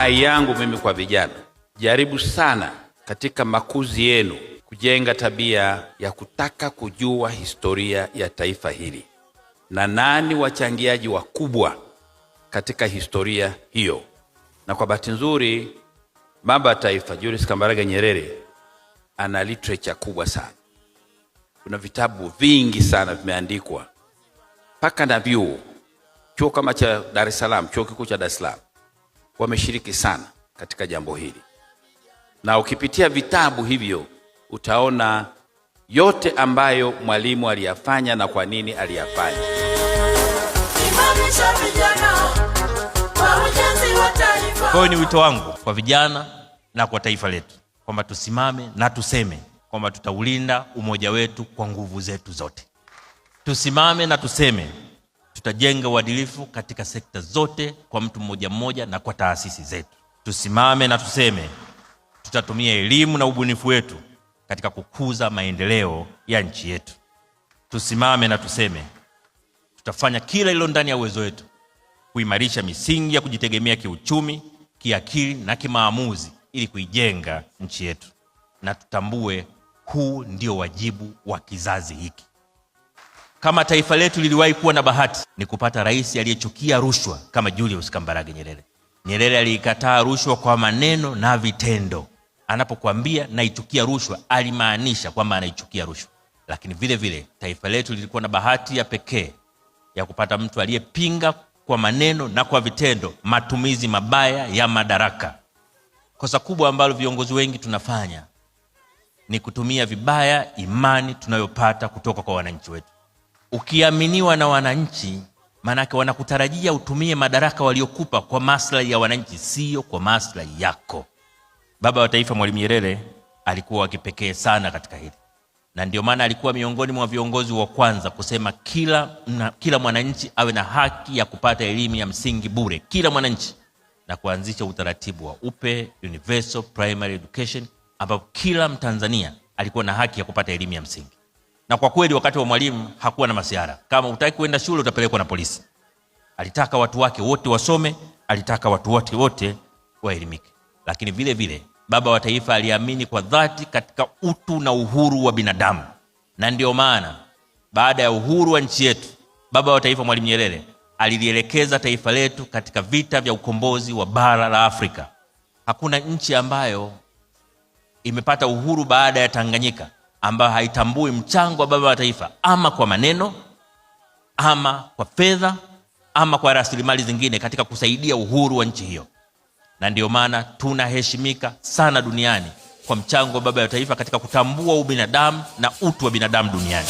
Rai yangu mimi kwa vijana, jaribu sana katika makuzi yenu kujenga tabia ya kutaka kujua historia ya taifa hili na nani wachangiaji wakubwa katika historia hiyo. Na kwa bahati nzuri, baba wa taifa Julius Kambarage Nyerere ana literature kubwa sana. Kuna vitabu vingi sana vimeandikwa mpaka na vyuo, chuo kama cha Dar es Salaam, chuo kikuu cha Dar es Salaam wameshiriki sana katika jambo hili, na ukipitia vitabu hivyo utaona yote ambayo Mwalimu aliyafanya na kwa nini aliyafanya. Imarisha vijana kwa ujenzi wa taifa. Kwa hiyo ni wito wangu kwa vijana na kwa taifa letu kwamba tusimame na tuseme kwamba tutaulinda umoja wetu kwa nguvu zetu zote. Tusimame na tuseme tutajenga uadilifu katika sekta zote kwa mtu mmoja mmoja na kwa taasisi zetu. Tusimame na tuseme tutatumia elimu na ubunifu wetu katika kukuza maendeleo ya nchi yetu. Tusimame na tuseme tutafanya kila lililo ndani ya uwezo wetu kuimarisha misingi ya kujitegemea kiuchumi, kiakili na kimaamuzi ili kuijenga nchi yetu, na tutambue huu ndio wajibu wa kizazi hiki. Kama taifa letu liliwahi kuwa na bahati ni kupata rais aliyechukia rushwa kama Julius Kambarage Nyerere. Nyerere aliikataa rushwa kwa maneno na vitendo. Anapokuambia naichukia rushwa, alimaanisha kwamba anaichukia rushwa. Lakini vile vile taifa letu lilikuwa na bahati ya pekee ya kupata mtu aliyepinga kwa maneno na kwa vitendo matumizi mabaya ya madaraka. Kosa kubwa ambalo viongozi wengi tunafanya ni kutumia vibaya imani tunayopata kutoka kwa wananchi wetu. Ukiaminiwa na wananchi, maanake wanakutarajia utumie madaraka waliokupa kwa maslahi ya wananchi, sio kwa maslahi yako. Baba wa Taifa Mwalimu Nyerere alikuwa wa kipekee sana katika hili, na ndio maana alikuwa miongoni mwa viongozi wa kwanza kusema kila mwananchi awe na haki ya kupata elimu ya msingi bure, kila mwananchi, na kuanzisha utaratibu wa UPE, Universal Primary Education, ambapo kila Mtanzania alikuwa na haki ya kupata elimu ya msingi. Na kwa kweli wakati wa Mwalimu hakuwa na masiara. Kama hutaki kwenda shule utapelekwa na polisi. Alitaka watu wake wote wasome, alitaka watu wote waelimike. Lakini vile vile baba wa taifa aliamini kwa dhati katika utu na uhuru wa binadamu, na ndio maana baada ya uhuru wa nchi yetu baba wa taifa Mwalimu Nyerere alilielekeza taifa letu katika vita vya ukombozi wa bara la Afrika. Hakuna nchi ambayo imepata uhuru baada ya Tanganyika ambayo haitambui mchango wa baba wa taifa, ama kwa maneno ama kwa fedha ama kwa rasilimali zingine katika kusaidia uhuru wa nchi hiyo. Na ndio maana tunaheshimika sana duniani kwa mchango wa baba wa taifa katika kutambua ubinadamu na utu wa binadamu duniani.